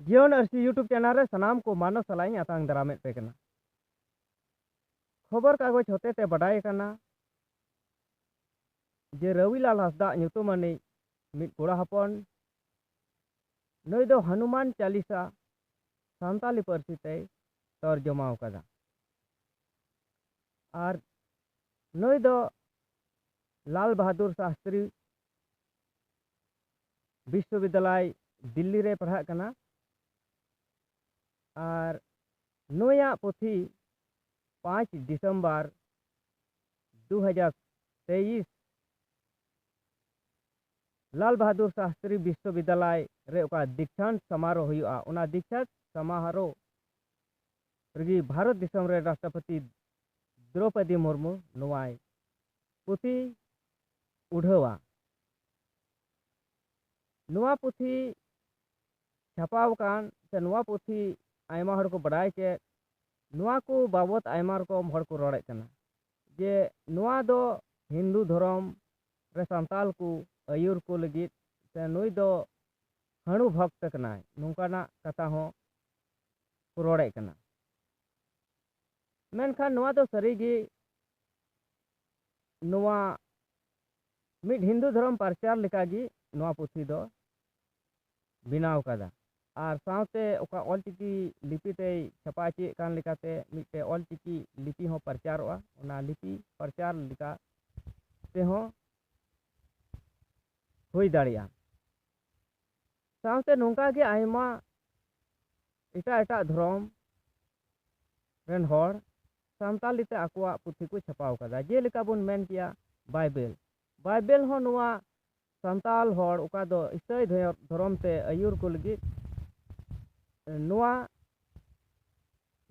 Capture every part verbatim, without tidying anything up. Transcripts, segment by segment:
ᱡᱤᱭᱚᱱ ᱟᱹᱨᱥᱤ YouTube channel ᱨᱮ ᱥᱟᱱᱟᱢ ᱠᱚ ᱢᱟᱱᱚ ᱥᱟᱞᱟᱜ ᱤᱧ ᱟᱛᱟᱝ ᱫᱟᱨᱟᱢᱮᱫ ᱯᱮ ᱠᱟᱱᱟ᱾ ᱠᱷᱚᱵᱚᱨ ᱠᱟᱜᱚᱡᱽ ᱦᱚᱛᱮᱛᱮ ᱵᱟᱰᱟᱭ ᱟᱠᱟᱱᱟ ᱡᱮ ᱨᱟᱹᱣᱤᱞᱟᱞ ᱦᱟᱸᱥᱫᱟᱜ ᱧᱩᱛᱩᱢᱟᱱᱤᱡ ᱢᱤᱫ ᱠᱚᱲᱟ ᱦᱚᱯᱚᱱ, ᱱᱩᱭ ᱫᱚ ᱦᱚᱱᱩᱢᱟᱱ ᱪᱟᱞᱤᱥᱟ ᱥᱟᱱᱛᱟᱞᱤ ᱯᱟᱹᱨᱥᱤ ᱛᱮᱭ ᱛᱚᱨᱡᱚᱢᱟ ᱟᱠᱟᱫᱟ᱾ ᱟᱨ ᱱᱩᱭ ᱫᱚ ᱞᱟᱞ ᱵᱟᱦᱟᱫᱩᱨ ᱥᱟᱥᱛᱨᱤ ᱵᱤᱥᱥᱚᱵᱤᱫᱽᱫᱟᱞᱚᱭ ᱫᱤᱞᱞᱤ ᱨᱮ ᱯᱟᱲᱦᱟᱜ ᱠᱟᱱᱟ᱾ ᱟᱨ ᱱᱩᱭᱟᱜ ᱯᱩᱛᱷᱤ ᱯᱟᱸᱪ ᱰᱤᱥᱮᱢᱵᱚᱨ ᱫᱩ ᱦᱟᱡᱟᱨ ᱛᱮᱭᱤᱥ ᱞᱟᱞ ᱵᱟᱦᱟᱫᱩᱨ ᱥᱟᱥᱛᱨᱤ ᱵᱤᱥᱥᱚᱵᱤᱫᱽᱫᱟᱞᱚᱭ ᱨᱮ ᱚᱠᱟ ᱫᱤᱠᱥᱟᱱᱛ ᱥᱚᱢᱟᱨᱳᱦ ᱦᱩᱭᱩᱜᱼᱟ, ᱚᱱᱟ ᱫᱤᱠᱥᱟᱱᱛ ᱥᱚᱢᱟᱨᱳᱦ ᱨᱮᱜᱮ ᱵᱷᱟᱨᱚᱛ ᱫᱤᱥᱚᱢ ᱨᱮ ᱨᱟᱥᱴᱨᱚᱯᱚᱛᱤ ᱫᱨᱚᱯᱚᱫᱤ ᱢᱩᱨᱢᱩ ᱱᱚᱣᱟᱭ ᱯᱩᱛᱷᱤ ᱩᱰᱷᱟᱹᱣᱟ᱾ ᱱᱚᱣᱟ ᱯᱩᱛᱷᱤ ᱪᱷᱟᱯᱟᱣ ᱟᱠᱟᱱ ᱥᱮ ᱱᱚᱣᱟ ᱯᱩᱛᱷᱤ ᱟᱭᱢᱟ ᱦᱚᱲ ᱠᱚ ᱵᱟᱰᱟᱭ ᱠᱮᱫ, ᱱᱚᱣᱟ ᱠᱚ ᱵᱟᱵᱚᱛ ᱟᱭᱢᱟ ᱨᱚᱠᱚᱢ ᱦᱚᱲ ᱠᱚ ᱨᱚᱲᱮᱫ ᱠᱟᱱᱟ ᱡᱮ ᱱᱚᱣᱟ ᱫᱚ ᱦᱤᱱᱫᱩ ᱫᱷᱚᱨᱚᱢ ᱨᱮ ᱥᱟᱱᱛᱟᱞ ᱠᱚ ᱟᱹᱭᱩᱨ ᱠᱚ ᱞᱟᱹᱜᱤᱫ ᱥᱮ ᱱᱩᱭ ᱫᱚ ᱦᱟᱹᱬᱩ ᱵᱷᱚᱠᱛ ᱠᱟᱱᱟᱭ, ᱱᱚᱝᱠᱟᱱᱟᱜ ᱠᱟᱛᱷᱟ ᱦᱚᱸ ᱠᱚ ᱨᱚᱲᱮᱫ ᱠᱟᱱᱟ᱾ ᱢᱮᱱᱠᱷᱟᱱ ᱱᱚᱣᱟ ᱫᱚ ᱥᱟᱹᱨᱤᱜᱮ ᱱᱚᱣᱟ ᱢᱤᱫ ᱦᱤᱱᱫᱩ ᱫᱷᱚᱨᱚᱢ ᱯᱨᱚᱪᱟᱨ ᱞᱮᱠᱟᱜᱮ ᱱᱚᱣᱟ ᱯᱩᱛᱷᱤ ᱫᱚ ᱵᱮᱱᱟᱣ ᱠᱟᱫᱟ᱾ ᱟᱨ ᱥᱟᱶᱛᱮ ᱚᱠᱟ ᱚᱞᱪᱤᱠᱤ ᱞᱤᱯᱤ ᱛᱮᱭ ᱪᱷᱟᱯᱟ ᱦᱚᱪᱚᱭᱮᱫ ᱠᱟᱱ ᱞᱮᱠᱟᱛᱮ ᱢᱤᱫᱴᱮᱡ ᱚᱞᱪᱤᱠᱤ ᱞᱤᱯᱤ ᱦᱚᱸ ᱯᱨᱚᱪᱟᱨᱚᱜᱼᱟ᱾ ᱚᱱᱟ ᱞᱤᱯᱤ ᱯᱨᱚᱪᱟᱨ ᱞᱮᱠᱟ ᱛᱮᱦᱚᱸ ᱦᱩᱭ ᱫᱟᱲᱮᱭᱟᱜᱼᱟ᱾ ᱥᱟᱶᱛᱮ ᱱᱚᱝᱠᱟ ᱜᱮ ᱟᱭᱢᱟ ᱮᱴᱟᱜ ᱮᱴᱟᱜ ᱫᱷᱚᱨᱚᱢ ᱨᱮᱱ ᱦᱚᱲ ᱥᱟᱱᱛᱟᱞᱤ ᱛᱮ ᱟᱠᱚᱣᱟᱜ ᱯᱩᱛᱷᱤ ᱠᱚ ᱪᱷᱟᱯᱟᱣ ᱠᱟᱫᱟ᱾ ᱡᱮᱞᱮᱠᱟ ᱵᱚᱱ ᱢᱮᱱ ᱠᱮᱭᱟ ᱵᱟᱭᱵᱮᱞ᱾ ᱵᱟᱭᱵᱮᱞ ᱦᱚᱸ ᱱᱚᱣᱟ ᱥᱟᱱᱛᱟᱞ ᱦᱚᱲ ᱚᱠᱟ ᱫᱚ ᱤᱥᱟᱹᱭ ᱫᱷᱚᱭᱚ-, ᱫᱷᱚᱨᱚᱢ ᱛᱮ ᱟᱹᱭᱩᱨ ᱠᱚ ᱞᱟᱹᱜᱤᱫ ᱱᱚᱣᱟ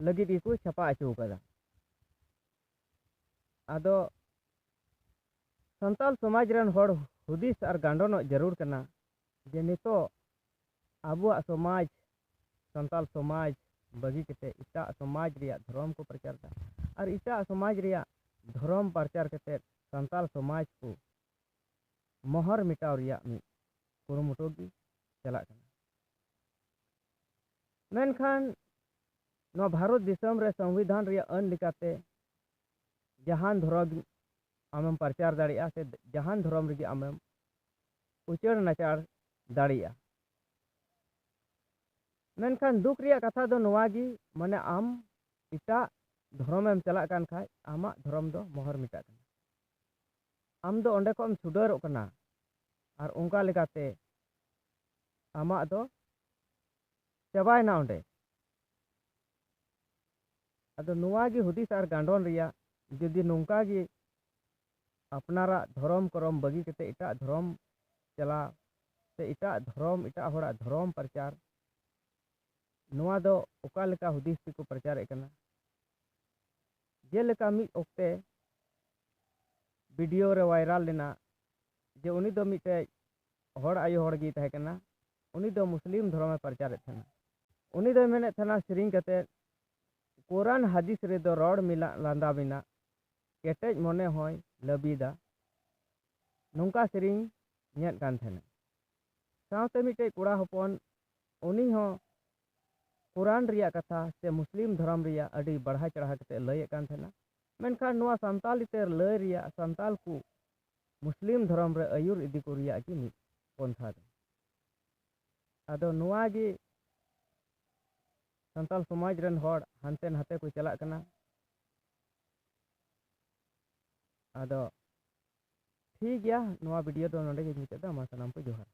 ᱞᱟᱹᱜᱤᱫ ᱜᱮᱠᱚ ᱪᱷᱟᱯᱟ ᱦᱚᱪᱚ ᱠᱟᱫᱟ᱾ ᱟᱫᱚ ᱥᱟᱱᱛᱟᱞ ᱥᱚᱢᱟᱡᱽ ᱨᱮᱱ ᱦᱚᱲ ᱦᱩᱫᱤᱥ ᱟᱨ ᱜᱟᱱᱰᱚᱱᱚᱜ ᱡᱟᱹᱨᱩᱲ ᱠᱟᱱᱟ ᱡᱮ ᱱᱤᱛᱚᱜ ᱟᱵᱚᱣᱟᱜ ᱥᱚᱢᱟᱡᱽ, ᱥᱟᱱᱛᱟᱞ ᱥᱚᱢᱟᱡᱽ ᱵᱟᱹᱜᱤ ᱠᱟᱛᱮ ᱮᱴᱟᱜ ᱥᱚᱢᱟᱡᱽ ᱨᱮᱭᱟᱜ ᱫᱷᱚᱨᱚᱢ ᱠᱚ ᱯᱨᱚᱪᱟᱨ ᱮᱫᱟ᱾ ᱟᱨ ᱮᱴᱟᱜ ᱥᱚᱢᱟᱡᱽ ᱨᱮᱭᱟᱜ ᱫᱷᱚᱨᱚᱢ ᱯᱨᱚᱪᱟᱨ ᱠᱟᱛᱮ ᱥᱟᱱᱛᱟᱞ ᱥᱚᱢᱟᱡᱽ ᱠᱚ ᱢᱚᱦᱚᱨ ᱢᱮᱴᱟᱣ ᱨᱮᱭᱟᱜ ᱢᱤᱫ ᱠᱩᱨᱩᱢᱩᱴᱩ ᱜᱮ ᱪᱟᱞᱟᱜ ᱠᱟᱱᱟ᱾ ᱢᱮᱱᱠᱷᱟᱱ ᱱᱚᱣᱟ ᱵᱷᱟᱨᱚᱛ ᱫᱤᱥᱚᱢ ᱨᱮ ᱥᱚᱝᱵᱤᱫᱷᱟᱱ ᱨᱮᱭᱟᱜ ᱟᱹᱱ ᱞᱮᱠᱟᱛᱮ ᱡᱟᱦᱟᱱ ᱫᱷᱚᱨᱚᱢ ᱟᱢᱮᱢ ᱯᱨᱚᱪᱟᱨ ᱫᱟᱲᱮᱭᱟᱜᱼᱟ, ᱥᱮ ᱡᱟᱦᱟᱱ ᱫᱷᱚᱨᱚᱢ ᱨᱮᱜᱮ ᱟᱢᱮᱢ ᱩᱪᱟᱹᱲ ᱱᱟᱪᱟᱲ ᱫᱟᱲᱮᱭᱟᱜᱼᱟ᱾ ᱢᱮᱱᱠᱷᱟᱱ ᱫᱩᱠ ᱨᱮᱭᱟᱜ ᱠᱟᱛᱷᱟ ᱫᱚ ᱱᱚᱣᱟ ᱜᱮ, ᱢᱟᱱᱮ ᱟᱢ ᱮᱴᱟᱜ ᱫᱷᱚᱨᱚᱢᱮᱢ ᱪᱟᱞᱟᱜ ᱠᱟᱱ ᱠᱷᱟᱡ, ᱟᱢᱟᱜ ᱫᱷᱚᱨᱚᱢ ᱫᱚ ᱢᱚᱦᱚᱨ ᱢᱮᱴᱟᱜ ᱠᱟᱱᱟ᱾ ᱟᱢ ᱫᱚ ᱚᱸᱰᱮ ᱠᱷᱚᱱ ᱮᱢ ᱪᱷᱩᱰᱟᱹᱨᱚᱜ ᱠᱟᱱᱟ, ᱟᱨ ᱚᱱᱠᱟ ᱞᱮᱠᱟᱛᱮ ᱟᱢᱟᱜ ᱫᱚ ᱪᱟᱵᱟᱭᱮᱱᱟ ᱚᱸᱰᱮ᱾ ᱟᱫᱚ ᱱᱚᱣᱟ ᱜᱮ ᱦᱩᱫᱤᱥ ᱟᱨ ᱜᱟᱱᱰᱚᱱ ᱨᱮᱭᱟᱜ, ᱡᱩᱫᱤ ᱱᱚᱝᱠᱟ ᱜᱮ ᱟᱯᱱᱟᱨᱟᱜ ᱫᱷᱚᱨᱚᱢ ᱠᱚᱨᱚᱢ ᱵᱟᱹᱜᱤ ᱠᱟᱛᱮ ᱮᱴᱟᱜ ᱫᱷᱚᱨᱚᱢ ᱪᱟᱞᱟᱣ, ᱥᱮ ᱮᱴᱟᱜ ᱫᱷᱚᱨᱚᱢ, ᱮᱴᱟᱜ ᱦᱚᱲᱟᱜ ᱫᱷᱚᱨᱚᱢ ᱯᱨᱚᱪᱟᱨ, ᱱᱚᱣᱟ ᱫᱚ ᱚᱠᱟ ᱞᱮᱠᱟ ᱦᱩᱫᱤᱥ ᱛᱮᱠᱚ ᱯᱨᱚᱪᱟᱨᱮᱫ ᱠᱟᱱᱟ? ᱡᱮᱞᱮᱠᱟ ᱢᱤᱫ ᱚᱠᱛᱮ ᱵᱷᱤᱰᱤᱭᱳ ᱨᱮ ᱵᱷᱟᱭᱨᱟᱞ ᱞᱮᱱᱟ ᱡᱮ ᱩᱱᱤ ᱫᱚ ᱢᱤᱫᱴᱮᱡ ᱦᱚᱲ ᱟᱭᱳ ᱦᱚᱲ ᱜᱮᱭ ᱛᱟᱦᱮᱸ ᱠᱟᱱᱟ, ᱩᱱᱤ ᱫᱚ ᱢᱩᱥᱞᱤᱢ ᱫᱷᱚᱨᱚᱢᱮ ᱯᱨᱚᱪᱟᱨᱮᱫ ᱛᱟᱦᱮᱱᱟ᱾ ᱩᱱᱤ ᱫᱚᱭ ᱢᱮᱱᱮᱫ ᱛᱟᱦᱮᱱᱟ ᱥᱮᱨᱮᱧ ᱠᱟᱛᱮ, "ᱠᱳᱨᱟᱱ ᱦᱟᱫᱤᱥ ᱨᱮᱫᱚ ᱨᱚᱲ ᱢᱮᱱᱟᱜ, ᱞᱟᱸᱫᱟ ᱢᱮᱱᱟᱜ, ᱠᱮᱴᱮᱡ ᱢᱚᱱᱮ ᱦᱚᱸᱭ ᱞᱟᱹᱵᱤᱫᱟ", ᱱᱚᱝᱠᱟ ᱥᱮᱨᱮᱧ ᱧᱮᱫ ᱠᱟᱱ ᱛᱟᱦᱮᱱᱟ᱾ ᱥᱟᱶᱛᱮ ᱢᱤᱫᱴᱮᱡ ᱠᱚᱲᱟ ᱦᱚᱯᱚᱱ, ᱩᱱᱤ ᱦᱚᱸ ᱠᱳᱨᱟᱱ ᱨᱮᱭᱟᱜ ᱠᱟᱛᱷᱟ ᱥᱮ ᱢᱩᱥᱞᱤᱢ ᱫᱷᱚᱨᱚᱢ ᱨᱮᱭᱟᱜ ᱟᱹᱰᱤ ᱵᱟᱲᱦᱟᱭ ᱪᱟᱲᱦᱟᱣ ᱠᱟᱛᱮ ᱞᱟᱹᱭᱮᱫ ᱠᱟᱱ ᱛᱟᱦᱮᱱᱟ᱾ ᱢᱮᱱᱠᱷᱟᱱ ᱱᱚᱣᱟ ᱥᱟᱱᱛᱟᱞᱤ ᱛᱮ ᱞᱟᱹᱭ ᱨᱮᱭᱟᱜ, ᱥᱟᱱᱛᱟᱞ ᱠᱚ ᱢᱩᱥᱞᱤᱢ ᱫᱷᱚᱨᱚᱢ ᱨᱮ ᱟᱹᱭᱩᱨ ᱤᱫᱤ ᱠᱚ ᱨᱮᱭᱟᱜ ᱜᱮ ᱢᱤᱫ ᱯᱚᱱᱛᱷᱟ ᱫᱚ᱾ ᱟᱫᱚ ᱱᱚᱣᱟ ᱜᱮ ᱥᱟᱱᱛᱟᱞ ᱥᱚᱢᱟᱡᱽ ᱨᱮᱱ ᱦᱚᱲ ᱦᱟᱱᱛᱮ ᱱᱟᱛᱮ ᱠᱚ ᱪᱟᱞᱟᱜ ᱠᱟᱱᱟ᱾ ᱟᱫᱚ ᱴᱷᱤᱠ ᱜᱮᱭᱟ, ᱱᱚᱣᱟ ᱵᱷᱤᱰᱤᱭᱳ ᱫᱚ ᱱᱚᱰᱮ ᱜᱮᱧ ᱢᱩᱪᱟᱹᱫ ᱮᱫᱟ᱾ ᱢᱟ ᱥᱟᱱᱟᱢ ᱠᱚ ᱡᱚᱦᱟᱨ᱾